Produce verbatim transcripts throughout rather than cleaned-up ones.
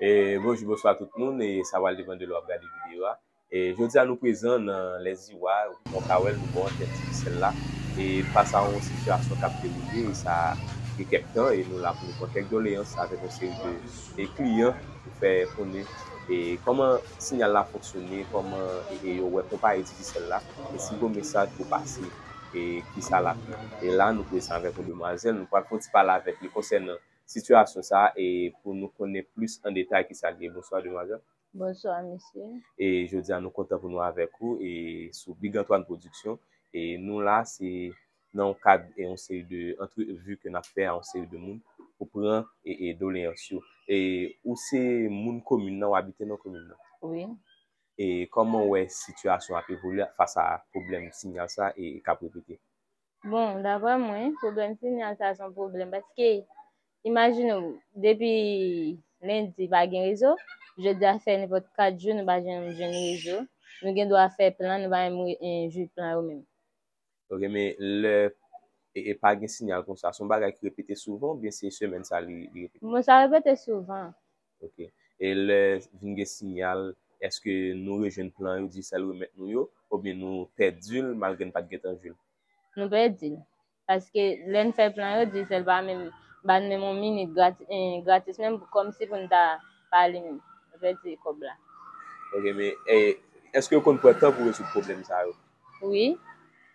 E bonjou, bonswa tout moun, e sa pral depann de lè w ap gade videyo a. E jodi a nou prezan nan Lèziwa, ou ka wè l, nou bò antèn Digicel la. E fas a yon sitiyasyon k ap dewoule, e sa gen kèk tan, e nou la pou nou pran kèk doleyans avèk yon seri de, de kliyan pou fè konnen e kòman siyal la fonksyone, kòman e, e yo wè konpayi Digicel la, e si gon mesaj pou pase, e kisa l ap ye. E la nou prezan avèk yon demwazèl, nou pral fè yon ti pale avèk li konsènan sitiyasyon sa a e pou nou konnen plis an detay kisa l ye. Bonswa, demwazèl. Bonswa, mesye. E jodi a nou kontan pou nou avèk ou e sou Big Antoine Production. E nou la, se nan yon kad e yon seri de antrevi ke n ap fè a yon seri de moun pou pran e, e doleyans yo. E ou se moun komin nan, w abite nan komin nan. Wi. E kòman w wè sitiyasyon ap evolye fas a pwoblèm siyal sa e k ap repete? Bon, daprè mwen, pwoblèm siyal sa se yon pwoblèm paske, imajine w, depi lendi pa gen rezo, jodi a fè nenpòt kat jou nou pa janm jwenn rezo, nou gen dwa fè plan, nou pa menm re- en, jwi plan yo menm. Ok, men lè e, e pa gen siyal konsa, se yon bagay ki repete souvan oubyen se semèn sa li, li repete? Bon, sa repete souvan. Ok. E lè vin gen siyal, èske nou rejwenn plan yo, Digicel remèt nou yo, oubyen nou pèdi l malgre n pa t gentan jwi l? Nou pèdi l. Paske lè n fè plan yo, Digicel pa menm ba n menm yon minit grati- en, gratis menm kòmsi pou n ta pale menm. Nou pèdi kòb la. Ok, men e, èske yo konn pran tan pou rezoud pwoblèm sa yo? Wi.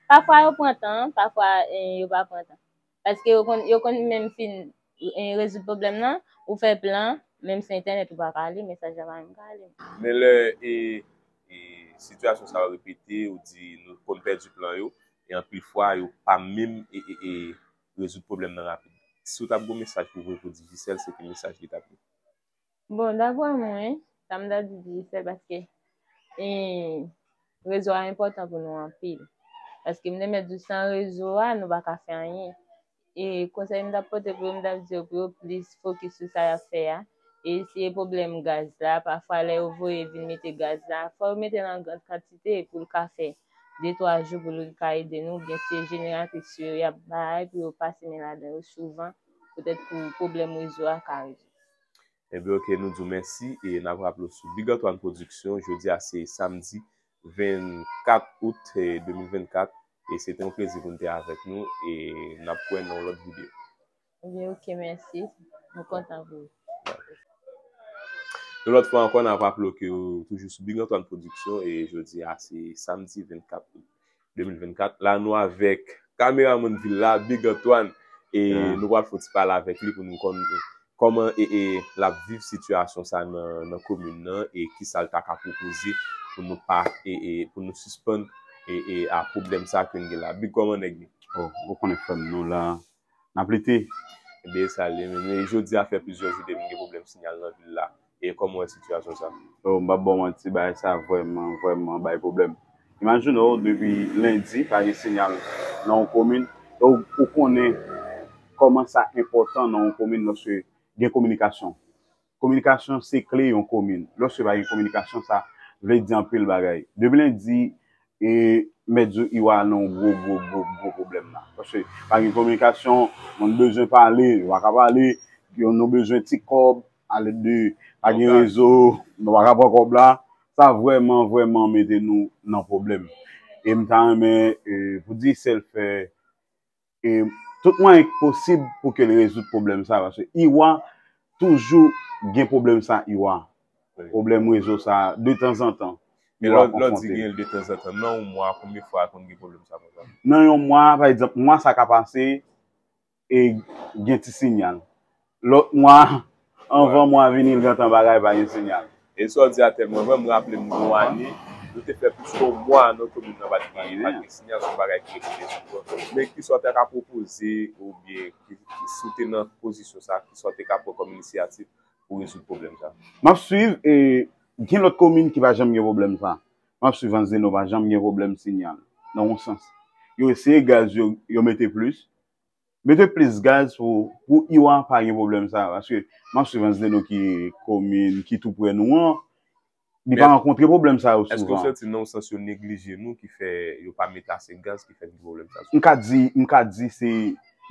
Pafwa yo pran tan, pafwa e, yo pa pran tan. Paske yo konn, yo konn menm fin e, rezoud pwoblèm nan, ou fè plan, menm si entènèt ou pa ka li, mesaj la pa menm ka li. Men lè e, e sitiyasyon sa yo repete, ou di nou konn pèdi plan yo, e anpil fwa yo pa menm e, e, e rezoud pwoblèm nan rapid. Si w t ap gon mesaj pou voye pou Digicel, se ki mesaj li t ap ye? Bon, daprè mwen, sa m ta di Digicel paske e, rezo a enpòtan pou nou anpil. Paske m te mèt di w san rezo a, nou pa ka fè anyen. E konsèy m t ap pote pou yo, m t ap di yo pou yo plis fokis sou sa y ap fè a. E si e pwoblèm gaz la, pafwa lè yo voye vin mete gaz la, fò yo mete l an gran kantite pou l ka fè de twa jou pou l ka ede nou, oubyen si e jeneratris yo y ap bay pou yo pase men ladan yo souvan, poutèt pou pwoblèm rezo a ka rezoud. Ebyen, ok, nou di w mèsi e n ap raple w sou Big Antoine Production. Jodi a se samdi vennkat out e, de mil vennkat, e se te yon plezi pou n te avèk nou e n ap kwè nan yon lòt videyo. Ebyen, ok, mèsi. Nou kontan pou ou. Yon lòt fwa ankò, n ap raple w ke w toujou sou Big Antoine Production e jodi a se samdi vennkat out de mil vennkat. La, nou avèk kameramann vil la, Big Antoine, e nou pral fè yon ti pale avèk li pou nou konn kòman e, e l ap viv sitiyasyon sa nan, nan komin nan e kisa l ta ka pwopoze pou nou pa, e, e pou nou sispann e, e a pwoblèm sa ke n gen la. Big, kòman nèg li? Oh, ou konnen frè m, nou la, n ap lite. Ebyen, sa l ye menm. E jodi a fè plizyè jou depi n gen pwoblèm siyal nan vil la. E kòman w wè sitiyasyon sa? Oh, m p ap ba w manti, bagay sa vrèman, vrèman bay pwoblèm. Imajine w, depi lendi, pa gen siyal nan yon komin. Donk, ou konnen kòman sa enpòtan nan yon komin lòske gen kominikasyon. Kominikasyon se kle yon komin. Lòske pa gen kominikasyon, sa vle di anpil bagay. Depi lendi, e mèt di w Iwa nan yon gwo, gwo, gwo, gwo pwoblèm la. Paske pa gen kominikasyon, moun bezwen pale, yo pa ka pale, yo nou bezwen ti kòb, alèd de pa gen rezo, nou pa ka pran kòb la. Sa vrèman, vrèman mete nou nan pwoblèm. E m ta renmen, e, pou Digicel fè e, tout mwayen k posib pou ke l rezoud pwoblèm sa, paske Iwa toujou gen pwoblèm sa, Iwa. Wi. Pwoblèm rezo sa, detanzantan, Iwa konfwonte. Men lè w di gen l detanzantan, nan yon mwa, konbyen fwa konn gen pwoblèm sa konsa? Nan yon mwa, pa egzanp, mwa sa ka pase, e gen ti siyal. Lòt mwa, anvan mwa vini, l gentan bagay, pa gen siyal. E sa w di a tèlman vrè, m raple m gon ane, nou te fè plis ke yon mwa nan komin nan pa t gen, pa t gen siyal, se yon bagay ki repete souvan. Men kisa w ta ka pwopoze, oubyen ki, ki, si w te nan pozisyon sa, kisa w te ka pran kòm inisyativ pou rezoud pwoblèm sa? M ap swiv, e gen lòt komin ki pa janm gen pwoblèm sa. M ap swiv Anse des Noix, pa janm gen pwoblèm siyal, nan yon sans. Yo eseye gaz, yo, yo mete plis, mete plis gaz pou, pou Iwa pa gen pwoblèm sa, paske m ap swiv Anse des Noix ki komin ki tou prè nou an, li pa rankontre pwoblèm sa yo souvan. Èske w santi nan yon sans yo neglije nou ki fè yo pa mete ase gaz ki fè gen pwoblèm sa souvan? M ka di, m ka di se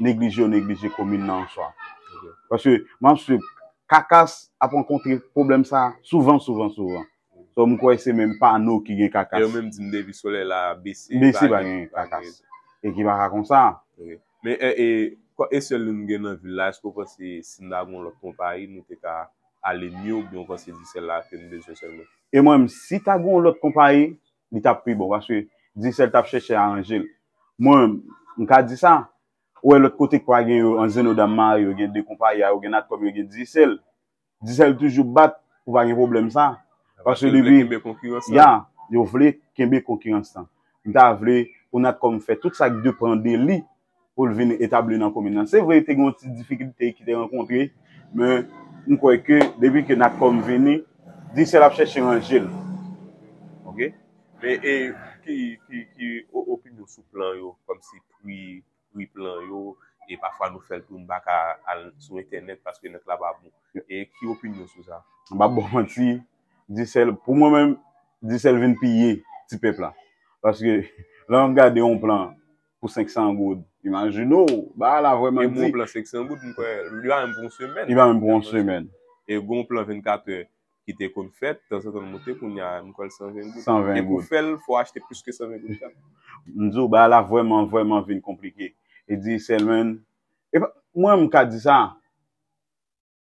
neglije yo neglije komin nan an swa. Ok. Paske m ap swiv Kakas ap rankontre pwoblèm sa souvan, souvan, souvan. So, m kwè se menm pano ki gen Kakas. E yo menm di m depi solèy la bese, bese, pa gen Kakas. E ki pa ka konsa. Men, e, e, e sèl nou gen nan vil la, èske w panse si n ta gen yon lòt konpayi, nou te ka ale mye, oubyen w panse Digicel la ke n bezwen sèlman? E mwen menm, si ta gen yon lòt konpayi, li t ap pi bon, paske Digicel t ap chèche aranje l. Mwen menm, m ka di sa, ou wè lòt kote k pa gen yo, an Zenodam Mare, yo gen de konpayi a, yo gen Natcom, yo gen Digicel. Digicel toujou bat pou pa gen pwoblèm sa. Paske depi, ya, yo vle kenbe konkirans lan. M ta vle pou Natcom fè tout sa k depann de li pou l vin etabli nan komin nan. Se vre, te gen yon ti difikilte ki te rankontre, men m kwè ke depi ke Natcom vini, Digicel ap chèche ranje l. Oke? Men, e, ki, ki, ki o- opinyon sou plan yo, kòmsi pri, pri plan yo, e pafwa nou fè l tou, nou pa ka al sou entènèt paske nèt la pa bon. E ki opinyon sou sa? M p ap ba w manti, Digicel, pou mwen menm, Digicel vin piye ti pèp la. Paske lè m ap gade yon plan pou senk san goud, imajine w, bagay la vrèman di. E bon plan senk san goud, m kwè, li pa menm pou yon semèn. Li pa menm pou yon semèn. E gon plan vennkat è ki te konn fèt, tanzantan l monte, kounye a, m kwè l san ven goud. San ven goud. E pou fè l, fò w achte plis ke san ven goud chak. M di w, bagay la vrèman, vrèman vin konplike. E Digicel, man, e pa, mwen, m ka di sa,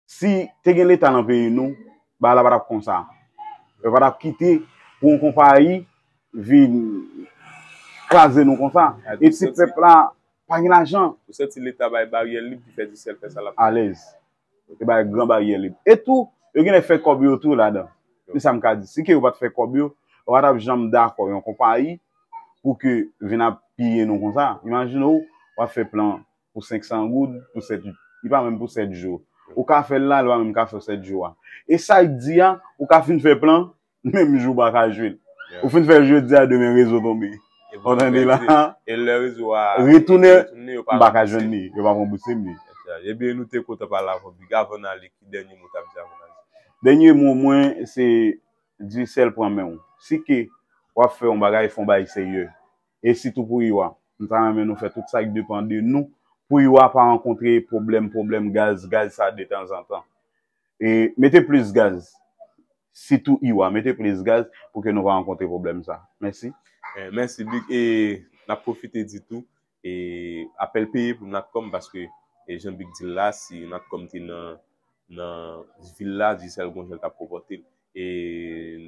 si te gen Leta nan peyi nou, bagay la pa t ap konsa. Yo pa t ap kite pou yon konpayi vin kraze nou konsa. E ti pèp la pa gen lajan. Ou santi Leta bay baryè lib ki fè Digicel fè sa l ap fè? Alèz. Yo bay gran baryè lib. E tou, yo genlè fè kòb yo tou ladan. Men sa m ka di, si ke yo pa t fè kòb yo, yo pa t ap janm dakò yon konpayi pou ke vin ap piye nou konsa. Imajine w, w ap fè plan pou senk san goud, pou sèt, li pa menm pou sèt jou. Ou ka fè l la, li pa menm ka fè sèt jou a. E sa k di a, ou ka fin fè plan, menm jou w pa ka jwe l. Ou fin fè l jodi a, demen rezo tonbe. Ou tande la? E lè rezo a retounen, yo pa ka jwenn li, yo pa ranbouse m li. Ebyen, nou te kontan pale avè w, Big. Avan n ale, ki dènye mo w t ap di avan n ale? Dènye mo mwen, se Digicel pran men w. Si ke w ap fè yon bagay, fè yon bagay serye. E sitou pou Iwa. M ta renmen nou fè tout sa k depann de nou pou Iwa pa rankontre pwoblèm, pwoblèm gaz, gaz sa detanzantan. E mete plis gaz. Sitou Iwa, mete plis gaz pou ke nou pa rankontre pwoblèm sa. Mèsi. Eh, mèsi, Big. E n ap pwofite di tou, e apèl peye pou Natcom, paske, e jan Big di l la, si Natcom te nan, nan vil la, Digicel gon jan l t ap konpòte l. E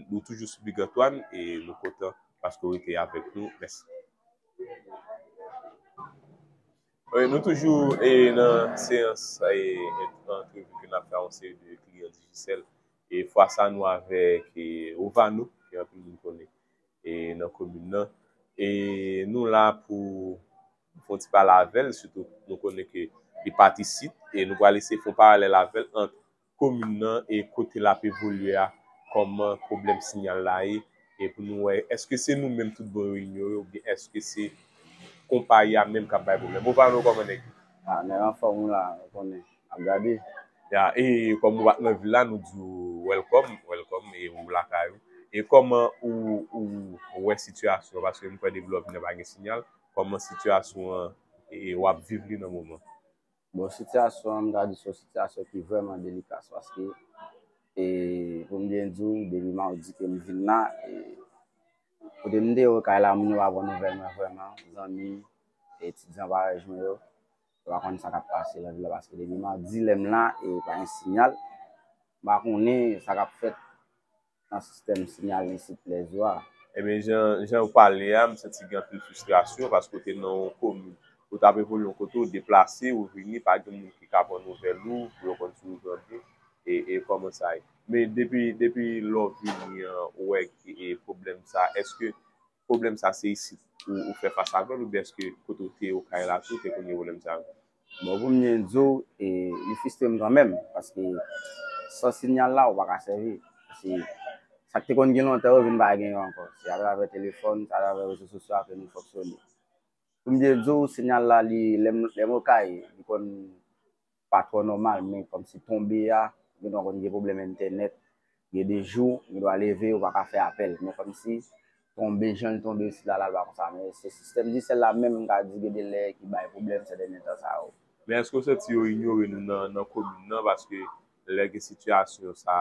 nou toujou sou Big Antoine, e nou kontan paske w rete avèk nou. Mèsi. Wi, nou toujou, e, nan seyans, e, ant-, antrevi ke n ap fè a yon seri de kliyan Digicel. E fwa sa, nou avèk, e, Ovano, ke anpil moun konnen, e, nan komin nan. E nou la pou fè yon ti pale avè l, sitou nou konnen ke li pati Sid, e nou pral eseye fè yon paralèl avè l ant komin nan e kote l ap evolye a, kòman pwoblèm siyal la ye, e pou nou wè, èske se nou menm tout bon yo inyore, oubyen èske se konpayi a menm k ap bay pwoblèm? Ovano, kòman nèg yo? Ah, nèg anfòm wi la, ou konnen, ap gade. Ya, e kòm ou pa t nan vil la, nou di w welcome, welcome, e ou lakay ou. E kòman ou, ou, ou wè sitiyasyon an? Paske m kwè depi lè w vin nan pa gen siyal. Kòman sitiyasyon an, e, w ap viv li nan moman? Bon, sitiyasyon an, m ka di se yon sitiyasyon ki vrèman delika, paske, e, pou m byen di w, depi mawdi ke m vin la, e, kote m te ye kay la, moun yo pa pran nouvèl mwen vrèman, zanmi, etidyan parèy mwen yo, yo pa konn sa k ap pase nan vil la, paske depi mawdi lè m la, e, pa gen siyal, m pa konnen sa k ap fèt nan sistèm siyal isit Lèzo a. Ebyen, jan, jan w pale a, m santi gen anpil fristrasyon paske w te nan yon komin, ou t ap evolye yon kote, ou deplase, ou vini, pa gen moun ki ka pran nouvèl ou, pou yo konn si ou grandi, e, e kòman sa ye. Men depi, depi lè w vini an, ou wè ki, e, pwoblèm sa, èske pwoblèm sa se isit ou, ou fè fas avè l, oubyen èske kote w te ye, ou kay la tou, te konn gen pwoblèm sa yo? Bon, pou m byen di w, e, li fristre m kanmenm, paske san siyal la, ou pa ka sèvi. Paske sa k te konn gen lontan yo vin pa gen yo ankò. Se atravè telefòn, se atravè rezo sosyo a ke nou fonksyone. Pou m byen di w, siyal la, li, lè m, lè m okay, li konn pa twò nòmal, men kòmsi tonbe a, gen dwa konn gen pwoblèm entènèt, gen de jou, gen dwa leve, ou pa ka fè apèl. Men kòmsi tonbe, jan l tonbe isit la, l al pa konsa. Men se sistèm Digicel la menm, m ka di, gen de lè ki bay pwoblèm sèten tan sa yo. Men èske w santi yo inyore nou nan, nan komin nan? Paske lè gen sitiyasyon sa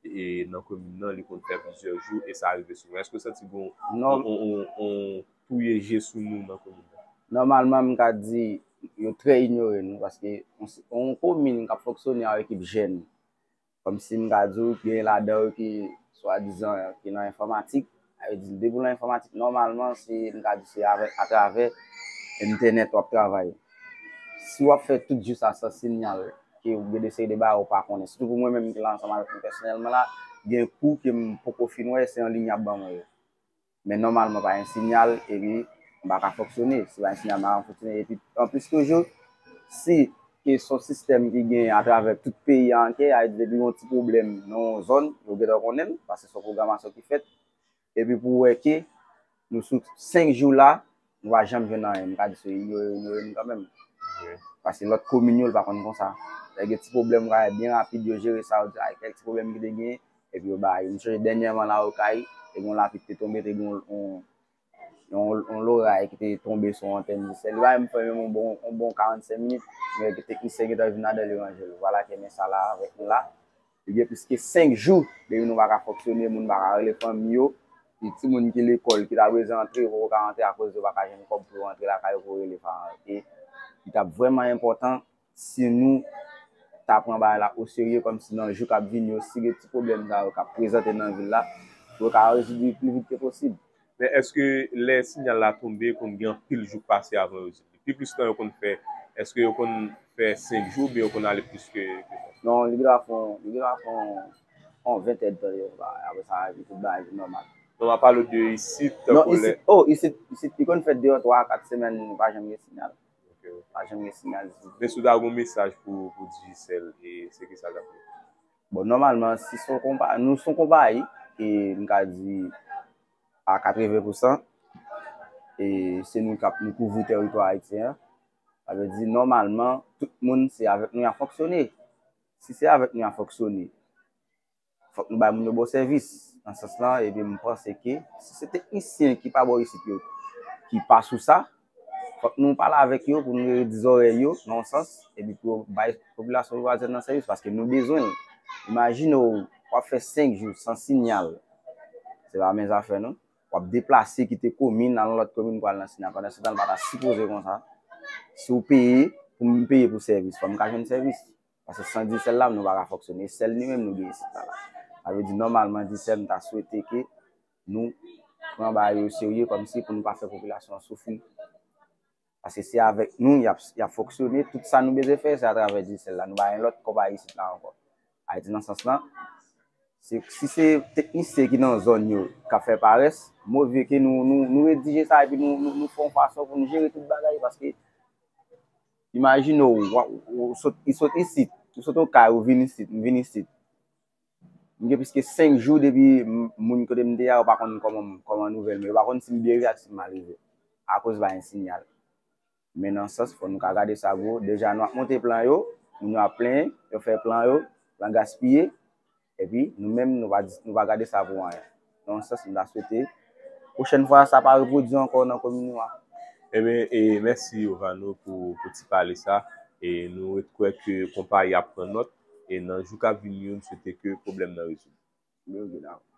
e nan komin nan, li konn fè plizyè jou e sa rive souvan. Èske w santi gen yon, Non, yon, yon, yon touye je sou nou nan komin nan? Nòmalman, m ka di yo trè inyore nou paske yon, yon komin k ap fonksyone a yon ekip jèn. Kòmsi m ka di w, gen ladan yo ki swadizan ki nan enfòmatik. Sa vle di, depi w nan enfòmatik, nòmalman, se, m ka di, se avèk, atravè entènèt w ap travay. Si w ap fè tout jou sa san sinyal, ke w gen de seri de bagay ou pa konnen. Sitou pou mwen menm ki la ansanm avèk nou pèsonèlman la, gen kou ke m poko fin wè, se an liy y ap ban mwen yo. Men nòmalman, pa gen sinyal, epi m pa ka fonksyone. Si pa gen sinyal, m pa ka fonksyone. Epi, anplis toujou, si ke se yon sistèm ki gen atravè tout peyi a ankè, a di depi yon ti pwoblèm nan yon zòn, yo gentan konnen l, paske se yon pwogramasyon ki fèt. Epi pou w wè ke nou sou senk jou la, nou pa janm jwenn anyen. M ka di se inyore, inyore nou kanmenm. Paske lòt komin yo, l pa konn konsa. Lè gen ti pwoblèm, ou ka wè byen rapid, yo jere sa, yo di, ay, kèk ti pwoblèm ki te gen, epi yo bay. M sonje dènyèman la, Okay, te gen yon lapli ki te tonbe, te gen yon, yon, yon, yon loray ki te tonbe sou antèn Digicel. Li pa menm fè menm yon bon, yon bon karannsenk minit, men teknisyen gentan vin ladan, li ranje l. Vwala ke men sa la avèk nou la. Li gen plis ke senk jou depi nou pa ka fonksyone, moun pa ka rele fanmi yo. Epi timoun ki lekòl, ki ta bezwen antre, yo poko ka antre akoz yo pa ka jwenn kòb pou yo antre lakay yo pou yo rele paran yo. E li t ap vrèman enpòtan si nou ta pran bagay la oserye, kòmsi nan jou k ap vini yo, si gen ti pwoblèm sa yo k ap prezante nan vil la, pou yo ka rezoud li pi vit ke posib. Men èske lè sinyal la tonbe, konn gen anpil jou k pase avan yo rezoud li? Pi plis tan yo konn fè, èske yo konn fè senk jou oubyen yo konn ale plis ke, ke sa? Non, li gentan fè yon, li gentan fè yon, yon ventèdtan yo, apre sa, epi tout bagay vin nòmal. Non, m ap pale w de isit, Non, tankou lè isit, oh, isit, isit, li konn fè de an twa a kat semèn, pa janm gen sinyal. Ok. Pa janm gen sinyal. Men si w ta gen yon mesaj pou, pou Digicel, e se ki sa l t ap ye? Bon, nòmalman, si se yon konpa, nou se yon konpayi, e m ka di a katreven pousan, e se nou k ap, nou kouvri tèritwa ayisyen an. Sa vle di, nòmalman, tout moun, se avèk nou y ap fonksyone. Si se avèk nou y ap fonksyone, fòk nou bay moun yo bon sèvis. Nan sans lan, epi m panse ke si se teknisyen ki pa bò isit yo, ki pa sou sa, fòk nou pale avèk yo pou nou redi zòrèy yo, nan yon sans, epi pou yo bay popilasyon vwazèn nan sèvis, paske nou bezwen l. Imajine w, w ap fè senk jou san sinyal. Se pa menm zafè, non. W ap deplase kite komin, al nan lòt komin pou al nan sinyal. Pandan se tan, l pa ta sipoze konsa. Si w peye, pou m peye pou sèvis, fò m ka jwenn sèvis. Paske san Digicel la, nou pa ka fonksyone. Sèl li menm nou gen isit la. Sa vle di, nòmalman, Digicel, m ta swete ke nou pran bagay yo serye, kòmsi pou nou pa fè popilasyon an soufri. Paske se avèk nou y ap, y ap fonksyone. Tout sa nou bezwen fè, se atravè Digicel la. Nou pa gen lòt konpayi isit la ankò. Ayiti nan sans lan, se, si se teknisyen ki nan zòn yo k ap fè parès, mo vye ke nou, nou, nou redije sa epi nou, nou, nou fè yon fason pou nou jere tout bagay, paske imajine w, w, w sot, w sot isit, w sot Okay, ou vin isit, m vin isit. M gen plis ke senk jou depi m, moun kote m te a, yo pa konn kòman, kòman nouvèl mwen, yo pa konn si m byen rive ak si m mal rive, akoz pa gen sinyal. Men nan sans, fò nou ka gade sa gwo. Deja, nou ap monte plan yo, moun yo ap plenyen, yo fè plan yo, plan gaspiye, epi nou menm, nou pa, nou pa gade sa pou anyen. Nan yon sans, m ta swete, pwochèn fwa, sa pa repwodui ankò nan komin nou a. Ebyen, e mèsi, Ovano, pou, pou ti pale sa. E nou ret kwè ke konpayi ap pran nòt. E nan jou k ap vini yo, m swete ke pwoblèm nan rezoud. Byen, ok, dakò.